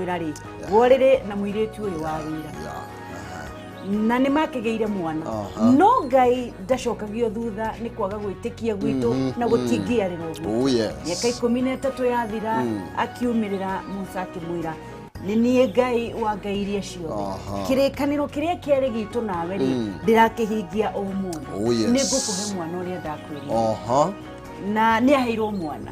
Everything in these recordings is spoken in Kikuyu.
Akĩmwĩra rĩ, worĩrĩ na mũirĩtu ũyũ wa wĩra. Na nĩ makĩgĩire mwana. No Ngai ndacokagio thutha nĩ kwaga gwĩtĩkia gwitũ na gũtingĩarĩrwo gwitũ. Oh yes. Mĩaka 13 yathira, akiumĩrĩra Musa akĩmwĩra, nĩ niĩ Ngai wa ngai iria ciothe. Kĩrĩkanĩro kĩrĩa kĩarĩ gitũ nawe rĩ, ndĩrakĩhingia ũmũthĩ. Oh, yes. Nĩ ngũkũhe mwana ũrĩa ndakwĩrire. Na nĩ aheirwo mwana.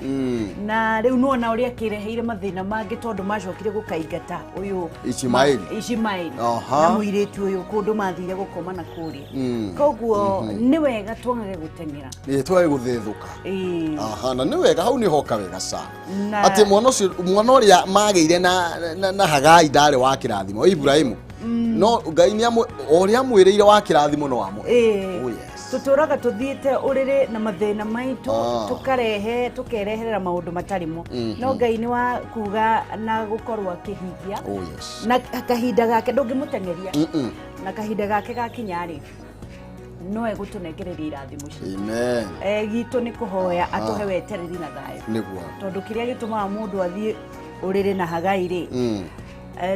Na rĩu nĩwona ũrĩa akĩreheire mathĩna mangĩ, tondũ macokire gũkaingata ũyũ Ishimaeli. Ishimaeli na mũirĩtu ũyũ kũndũ mathire gũkoma na kũrĩa. Koguo nĩ wega twagage gũteng'era. Nĩ twage gũthethũka. Aha, na nĩ wega hau nĩ hoka wega sana. Atĩ mwana ũcio, mwana ũrĩa magĩire na Hagai ndarĩ wa kĩrathimo Ibrahimu, no Ngai nĩ o ũrĩa amwĩrĩire wa kĩrathimo no amũhe. Oh yes. Tũtũraga tũthiĩte ũrĩrĩ na mathĩna maitũ, tũkarehe tũkereherera maũndũ matarĩ mo, no Ngai nĩ wa kuga na gũkorwo akĩhingia. Oh yes. Na kahinda gake ndũngĩmũteng'eria. Na kahinda gake gakinya rĩ, no egũtũnengereria irathimo citũ. Amen. Gitũ nĩ kũhoya atũhe wetereri na thayũ. Tondũ kĩrĩa gĩtũmaga mũndũ athiĩ ũrĩrĩ na Hagai rĩ,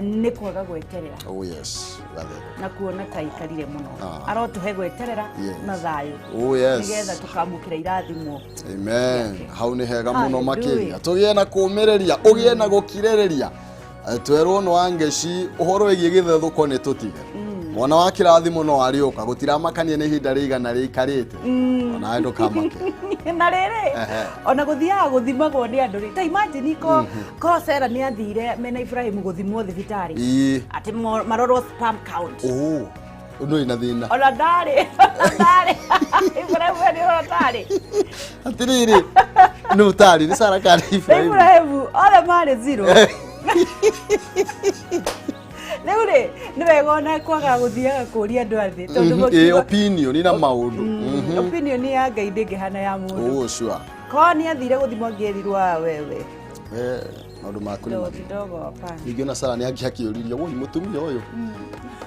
nĩ kwaga gweterera. Oh yes. Gathethũka. Na kuona ta ikarire mũno. Arotũhe gweterera na thayũ, Oh yes. nĩgetha tũkamũkĩra irathimo. Amen. Hau nĩ hega mũno. Hallelujah. Makĩria tũgĩe na kũũmĩrĩria, ũgĩe na gũkirĩrĩria. Twerwo no angeci ũhoro wĩgiĩ gĩthethũko nĩ tũtige. Mwana wa kĩrathimo no arĩũka, gũtiramakania nĩ ihinda rĩigana rĩikarĩte, onawe ndũkamake. Na rĩrĩ, ona gũthiaga gũthimagwo nĩ andũ rĩ, ta imagine ko Sarah nĩ athire mena Ibrahimu gũthimwo thibitarĩ, atĩ marorwo sperm count. Oh, ũndũ wĩna thĩna. Ona ndarĩ Ibrahimu nĩ ona ndarĩ. Atĩrĩrĩ, nũ ũtarĩ? Nĩ Sara kana Ibrahimu? Ibrahimu, othe marĩ zero. Rĩu rĩ, nĩ wega ona kwaga gũthiaga kũria andũ a thĩ, tondũ Opinion na maũndũ. Opinion ya Ngai ndĩngĩhana ya mũndũ. Oh, sure. Korwo nĩ athire gũthimwo ngĩrirwo, "Ah, wewe." Maũndũ maku nĩ Kidogo mathĩ. kidogo, hapana. Ningĩ ona Sara nĩ angĩakĩũririe, woi mũtumia ũyũ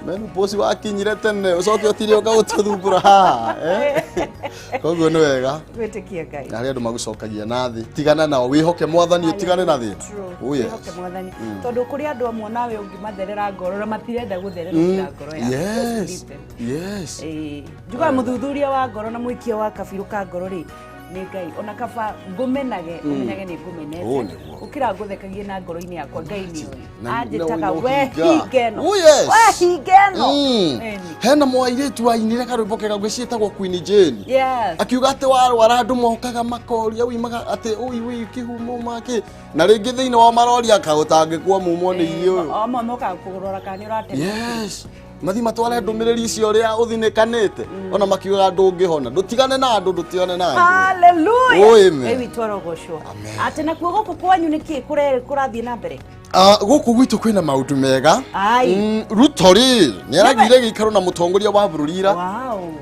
menopause wakinyire tene, ũcoke ũtire ũka gũtũthumbũra haha, eh? Koguo nĩ wega gwĩtĩkia Ngai. Na harĩ andũ magũcokagia na thĩ, tigana nao, wĩhoke Mwathani, ũtigane na thĩna. True. Oh, yes. Wĩhoke Mwathani, tondũ kũrĩ andũ amwe nawe ũngĩmatherera ngoro na matirenda gũthererũkĩra ngoro yaku. Just leave them. Njugaga mũthuthuria wa ngoro na mũikia wa kabirũ ka ngoro rĩ, nĩ Ngai. Ona kaba ngũmenage, ũmenyage nĩ Ũũ ngũmenete, nĩguo. ũkĩra ngũthekagie na ngoro-inĩ yakwa, Ngai nĩ ũĩ. Na- Anjĩtaga na we ũhinga. hinge ĩno. Oh, yes. We hinge ĩno. Ĩni. Hena mwairĩtu wainire karwĩmbo kega gwĩciĩtagwo Queen Jane. Akiuga atĩ warwara andũ mokaga makoria uimaga atĩ ui ui kĩhumo make, na rĩngĩ thĩinĩ wa maroria kaũtangĩkwo mumwo nĩ irio ũyũ. Amwe mokaga kũrora kana nĩ ũratema. Yes, mathi matware ndũmĩrĩri icio ũrĩa ũthinĩkanĩte, ona makiugaga ndũngĩhona. Ndũtigane na andũ, ndũtigane na andũ. Hallelujah. Oh, amen. Ngai witũ arogocwo. Amen. Atĩ nakuo gũkũ kwanyu nĩ kĩ kũrathiĩ na mbere? Ah, gũkũ gwitũ kwĩna maũndũ mega. Ai. Ruto rĩ, nĩ aragire gĩikaro na mũtongoria wa bũrũri ira.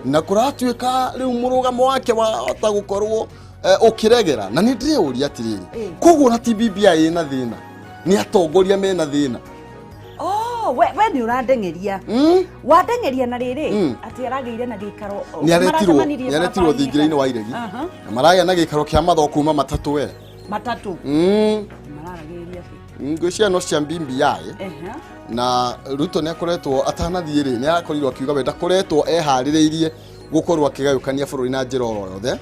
Na kũratuĩka rĩu mũrũgamo wake wahota gũkorwo ũkĩregera, na nĩ ndĩreũria atĩrĩrĩ, koguo na ti BBI ĩna thĩna, nĩ atongoria mena thĩna? Oh, we nĩ ũrandeng'eria. Wandeng'eria na rĩrĩ, atĩ aragĩire na gĩikaro. Nĩ aretirwo Maracemanirie nĩ aretirwo barabara-inĩ thingira-inĩ wa iregi. Na maragĩa na gĩikaro kĩa matho kuma matatũ we. Matatũ. Mararagĩrĩria atĩ? Ngwĩciria no cia BBI. Na Ruto nĩ akoretwo atanathiĩ rĩ, nĩ arakorirwo akiuga we ndakoretwo eharĩrĩirie gũkorwo akĩgayũkania bũrũri na njĩra oro yothe,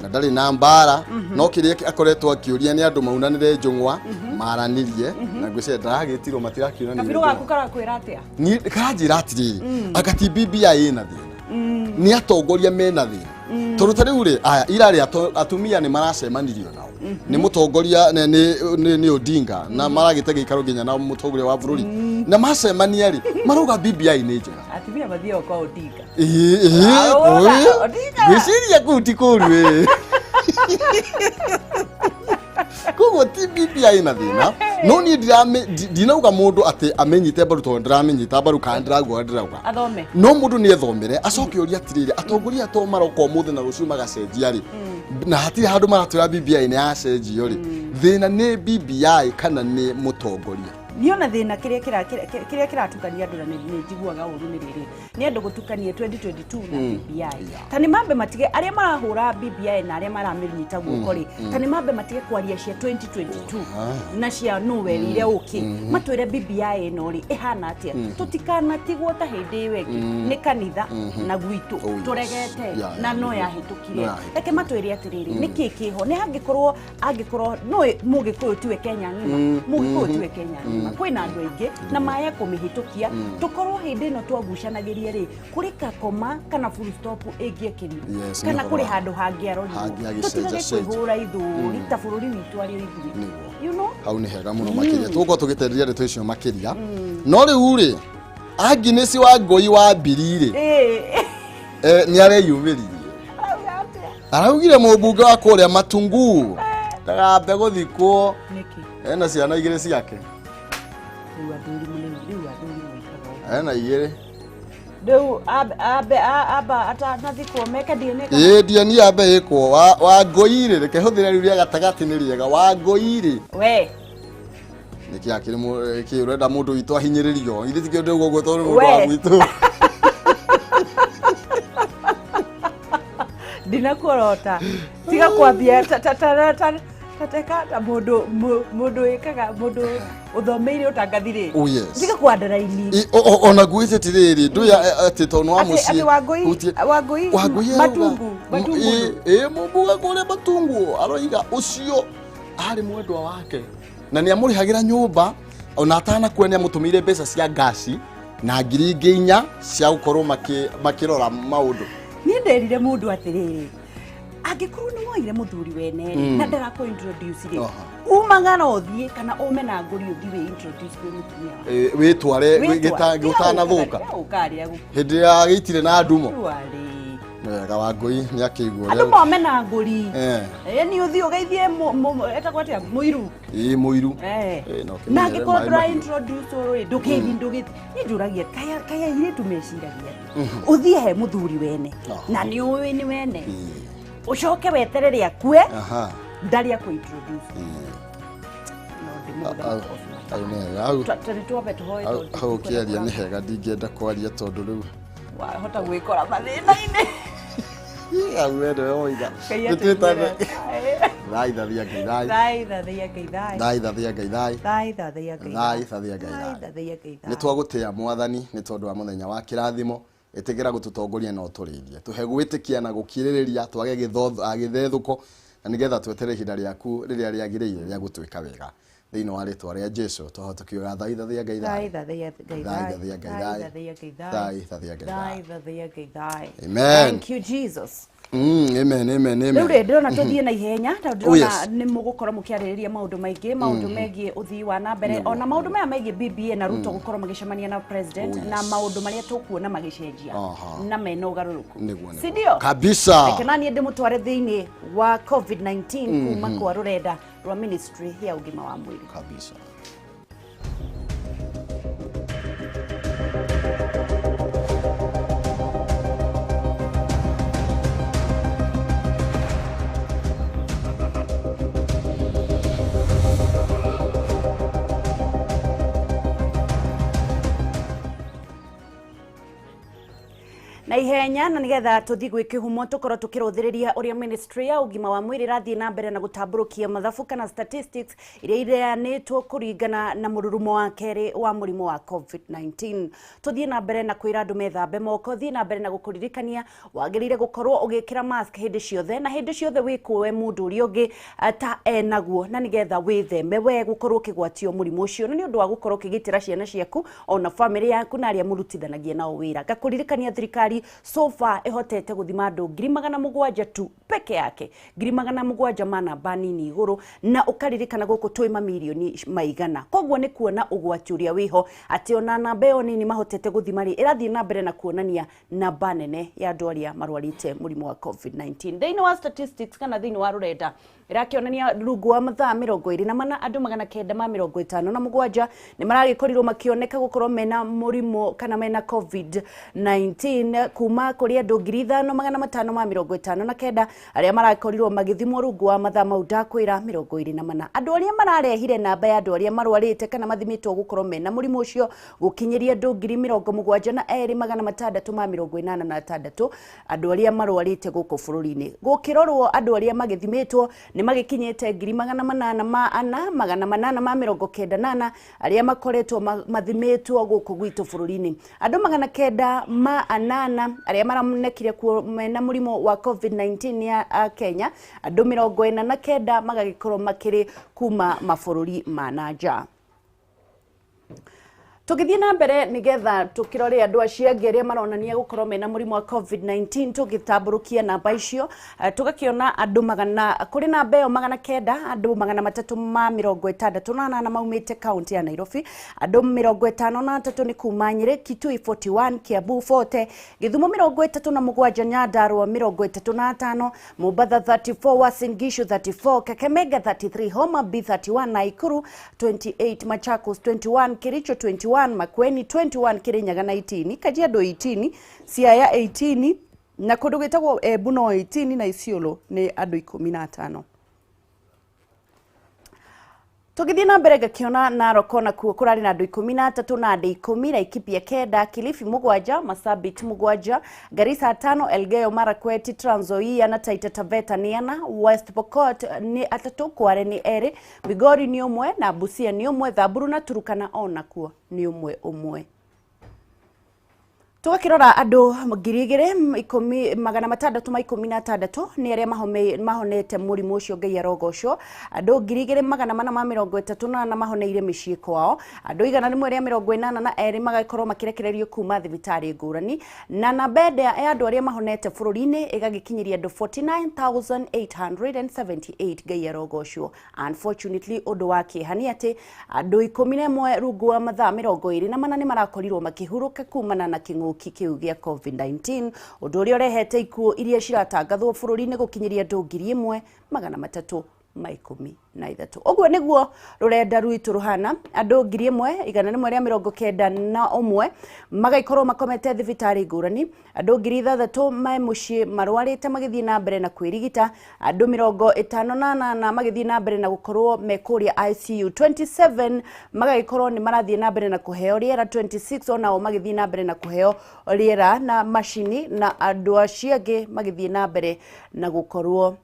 na ndarĩ na mbara, no kĩrĩa akoretwo akĩũria nĩ andũ maunanĩre njũng'wa maranĩrie, na ngwĩciria ndaragĩtirwo matirakiunanĩire. Kabirũ gaku karakwĩra atĩa? Niĩ karanjĩra atĩrĩrĩ, anga ti BBI ĩna thĩna, nĩ atongoria mena thĩna, tondũ ta rĩu rĩ, aya ira rĩ, atumia nĩ maracemanirio nao nĩ mũtongoria nĩ Odinga, na maragĩte gĩikaro nginya na mũtongoria wa bũrũri, na macemania rĩ, marauga BBI nĩ njega. Atumia mathiaga kwa Odinga? Ĩĩ, Ah, ĩĩ, Odinga. Ngwĩciria kũu ti kũru ĩ. Koguo ti BBI na thĩna, no niĩ ndinauga mũndũ atĩ amenyite mbaru, tondũ ndĩramĩnyita mbaru kana ndĩrauga ndĩrauga Athome. No mũndũ nĩ ethomere acoke ũria atĩrĩrĩ, atongoria to maroka ũmũthĩ na rũciũ magacenjia rĩ, na hatirĩ handũ maratwĩra BBI nĩ yacenjio rĩ, thĩna nĩ BBI kana nĩ mũtongoria? Niona thina kiria kiria kiratukania andu na ni njiguaga uru ni riri ni andu gutukania 2022 na BBI ta ni mambe matige aria marahura BBI na aria maramĩnyita guoko ri ta ni mambe matige kwaria cia 2022 na cia no werire uki matwire BBI ino ri ihana atia tutikanatigwo ta hindi iyo ingi ni kanitha na gwitu turegete na no yahitukire reke matwire atiriri niki kiho ni hangikorwo angikorwo no mugikuyu tiwe Kenya ng'ima mugikuyu tiwe Kenya ng'ima kwina andu aingi na maya kumihitukia tukorwo hindi ino twagucanagirie ri kuri kakoma kana full stop ingiekirio kana kuri handu hangiarorirwo tutigage kwihura ithuri ta bururi witu ari ithuĩ you know hau ni hega muno makiria tugukorwo tugitereria ndeto icio makiria no riu ri Agnes wa Ngoi wa Mbiri ri ni areyumĩririe araugire mũmbunge wa kũrĩa Matungu ndagambe gũthikwo nĩkĩ ena ciana igĩrĩ ciake rĩu athuri rĩu athuri mwĩkaga ũguo ena igĩrĩ rĩu ambe amba atanathikwo meke DNA ĩĩ DNA ambe ĩkwo wa Ngoi rĩ reke hũthĩre rĩu rĩa gatagatĩ nĩ rĩega wa Ngoi rĩ we nĩkĩ akĩrĩ kĩ ũrenda mũndũ witũ ahinyĩrĩrio ithe tikĩo ndĩuga ũguo tondũ mũndũ wa gwitũ ndinakuorota tiga kwambia tateka ta mundu mundu wikaga mundu uthomeire utangathi ri tiga kwandaraini ona nguite atiriri nduya ati tondu wa mucii Wangui Matungu Matungu ĩ mũmbuga kũrĩa Matungu aroiga ũcio arĩ mwendwa wake na nĩ amũrĩhagĩra nyũmba ona atanakua nĩ amũtũmĩire mbeca cia ngaci na ngiri ingĩ inya cia gũkorwo makĩrora maũndũ. Niĩ nderire mũndũ atĩrĩrĩ angĩkorwo nĩ woire mũthuri wene na ndarakũ introduce rĩ umagara ũthiĩ kana ume na ngũri ũthiĩ wĩ introduce kwĩ mũtumia waku wĩtware gĩtanathũka hĩndĩ ĩrĩa gĩitire na ndumo wega wa Ngoi nĩ akĩigua andũ mome na ngũri nĩ ũthiĩ ũgeithie etagwo atĩa mũiru ĩĩ mũiru na angĩkorwo ndũra introduce rĩ ndũkĩthi ndũgĩthi niĩ njũragia kaya airĩtu meciragia ũthiĩ he mũthuri wene na nĩ ũĩ nĩ wene ucoke weterere akue ndari akũ introduce hau ũkĩaria nĩ hega ndingĩenda kwaria tondũ rĩu wahota gwĩkora mathĩna-inĩ hau we nĩwe woiga nĩtwĩtane thai thathia Ngai thai thai thathia Ngai thai thai thathia Ngai thai thai thathia Ngai thai thathia Ngai thai thai nĩ twagũtĩa Mwathani nĩ tondũ wa mũthenya wa kĩrathimo ĩtĩkĩra gũtũtongoria na ũtũrĩithie tũhe gwĩtĩkia na gũkirĩrĩria twage gĩthethũko na nĩgetha twetere ihinda rĩaku rĩrĩa rĩagĩrĩire rĩa gũtwĩka wega thĩinĩ wa rĩtwa rĩa Jesũ twahota kiuga thai thathia Ngai thai thathia Ngai thai thathia Ngai thai thathia Ngai thai thathia Ngai thai. Amen. Thank you Jesus. Amen amen amen. Rĩu rĩ ndĩrona tũthiĩ na ihenya tondũ ndĩrona nĩ mũgũkorwo mũkĩarĩrĩria maũndũ maingĩ maũndũ megiĩ ũthii wa na mbere ona maũndũ maya megiĩ BBA na Ruto gũkorwo magĩcemania na president na maũndũ marĩa tũkuona magĩcenjia na mena ũgarũrũku si ndio kabisa. Reke naniĩ ndĩmũtware thĩinĩ wa COVID-19 kuma kwa rũrenda rwa ministry ya ũgima wa mwĩrĩ kabisa. Na ihenya na nigetha tuthi gwĩ kĩhumo tũkorwo tũkĩrũthĩrĩria ũrĩa ministry ya ũgima wa mwĩrĩ ĩrathiĩ na mbere na gũtambũrũkia mathabu kana statistics iria ireanĩtwo kũringana na mũrurumo wa kerĩ wa mũrimũ wa COVID-19. Tũthiĩ na mbere na kwĩra andũ methambe moko, thiĩ na mbere na gũkũririkania wagĩrĩire gũkorwo ũgĩkĩra mask hĩndĩ ciothe na hĩndĩ ciothe wĩkũe mũndũ ũrĩa ũngĩ ta enaguo na nigetha wĩtheme we gũkorwo ũkĩgwatio mũrimũ ũcio na nĩ ũndũ wa gũkorwo ũkĩgitĩra ciana ciaku ona bamĩrĩ yaku na arĩa mũrutithanagia nao wĩra. Ngakũririkania thirikari so far ehotete guthima andu 700 tu peke yake 700 ma namba nini iguru na ukaririkana guku twi mamirioni maigana koguo ni kuona ugwati uria wiho ati ona namba ĩyo nini mahotete guthima ri irathie na mbere na kuonania namba nene ya andu aria marwarite murimu wa COVID-19. Thĩinĩ wa statistics kana thĩinĩ wa rurenda Ĩrakĩonania rungu wa mathaa 24 andũ 957 nĩ maragĩkorirwo makĩoneka gũkorwo mena mũrimũ kana mena COVID-19 kuma kũrĩ andũ 5559 arĩa marakorirwo magĩthimwo rungu wa mathaa mau ndakwĩra 24. Andũ arĩa mararehire namba ya andũ arĩa marwarĩte kana mathimĩtwo gũkorwo mena mũrimũ ũcio gũkinyĩria andũ 72,686 andũ arĩa marwarĩte gũkũ bũrũri-inĩ. Gũkĩrorwo andũ arĩa magĩthimĩtwo nĩ magĩkinyĩte 804,898 arĩa makoretwo mathimĩtwo gũkũ gwitũ bũrũri-inĩ. Andũ 908 arĩa maronekire kuo mena mũrimũ wa COVID-19 ya Kenya, andũ 49 magagĩkorwo makĩrĩ kuma mabũrũri ma na nja. Tũgĩthiĩ na mbere nĩgetha tũkĩrore andũ acio angĩ arĩa maronania gũkorwo mena mũrimũ wa COVID-19, tũgĩtambũrũkia namba icio tũgakĩona andũ magana kũrĩ namba ĩyo 900 andũ 368 maumĩte kaunti ya Nairobi, andũ 53 nĩ kuma Nyĩrĩ, Kitui 41, Kiambu 40, Gĩthumo 37, Nyandarua 35, Mombatha 34, Uasin Gishu 34, Kakamega 33, Homa Bay 31, Nakuru 28, Machakos 21, Kericho 21, Makueni 21, Kirinyaga 19, Kajiado 18, Siaya 18 na kũndũ gwĩtagwo Embu no 18 na Isiolo nĩ andũ 15. Tũgĩthiĩ na mbere ngakĩona Narok onakuo kũrarĩ na andũ 13 na andũ 10, Laikipia 9, Kilifi 7, Marsabit 7, Garissa 5, Elgeyo Marakwet, Trans Nzoia na Taita Taveta nĩ 4, West Pokot nĩ 3, Kware nĩ 2, Migori nĩ 1 na Busia nĩ 1, Samburu na Turkana onakuo nĩ 1 1. Tũgakĩrora andũ 2,616 nĩ arĩa mahonete mũrimũ ũcio Ngai arogocwo. Andũ 2,434 mahoneire mĩciĩ kwao, andũ 182 magakorwo makĩrekererio kuma thibitarĩ ngũrani, na namba ya andũ arĩa mahonete bũrũri-inĩ ĩgagĩkinyĩria andũ 49,878 Ngai arogocwo. Unfortunately ũndũ wa kĩeha nĩ atĩ andũ 11 rungu wa mathaa 24 nĩ marakorirwo makĩhurũka kumana na kĩng'ũki kĩu gĩa COVID-19, ũndũ ũrĩa ũrehete ikuũ iria ciratangathwo bũrũri-inĩ gũkinyĩria andũ 1,313. Ũguo nĩguo rũrenda rwitũ rũhana, andũ 1,191 magaikorwo makomete thibitarĩ ngũrani, andũ 6,000 me mũciĩ marwarĩte magĩthiĩ na mbere na kwĩrigita, andũ 58 magĩthiĩ na mbere na gũkorwo me kũrĩa ICU, 27 magagĩkorwo nĩ marathiĩ na mbere na kũheo rĩera, 26 onao magĩthiĩ na mbere na kũheo rĩera na macini, na andũ acio angĩ magĩthiĩ na mbere na gũkorwo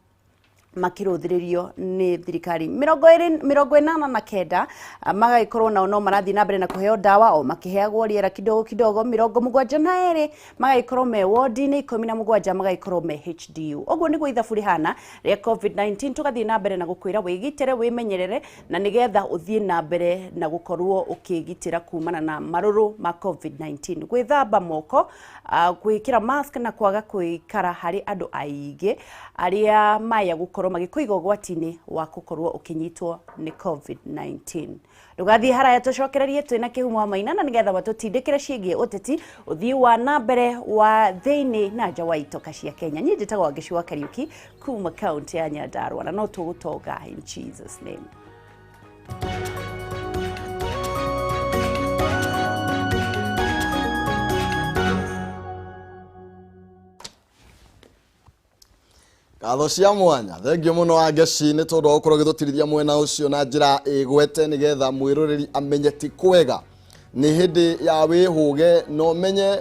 makĩrũthĩrĩrio nĩ thirikari. 89 magagĩkorwo nao no marathiĩ na mbere na kũheo ndawa o makĩheagwo rĩera kidogo kidogo, 72 magagĩkorwo me wodi-inĩ, 17 magagĩkorwo me HDU. Ũguo nĩguo ithabu rĩhana rĩa COVID-19. Tũgathiĩ na mbere na gũkwĩra wĩgitĩre, wĩmenyerere na nĩgetha ũthiĩ na mbere na gũkorwo ũkĩgitĩra kumana na marũrũ ma COVID-19. Gwĩthamba moko, gwĩkĩra mask na kwaga gũikara harĩ andũ aingĩ arĩa maya gũkorwo magĩkũiga ũgwati-inĩ wa gũkorwo ũkĩnyitwo nĩ COVID-19. Ndũgathiĩ haraya, tũcokererie twĩna Kĩhumo wa Maina na nĩgetha matũtindĩkĩre ciĩgiĩ ũteti, ũthii wa na mbere wa thĩinĩ na nja wa itoka cia Kenya. Niĩ njĩtagwo Wangeci wa Kariuki kuma kaunti ya Nyandarua na no tũgũtonga in Jesus name. Ngatho cia mwanya, thengio mũno Wangeci nĩ tondũ wa gũkorwo ũgĩtũtirithia mwena ũcio na njĩra ĩgwete nĩgetha mwĩroreri amenye ti kwega nĩ hĩndĩ ya wĩhũge na ũmenye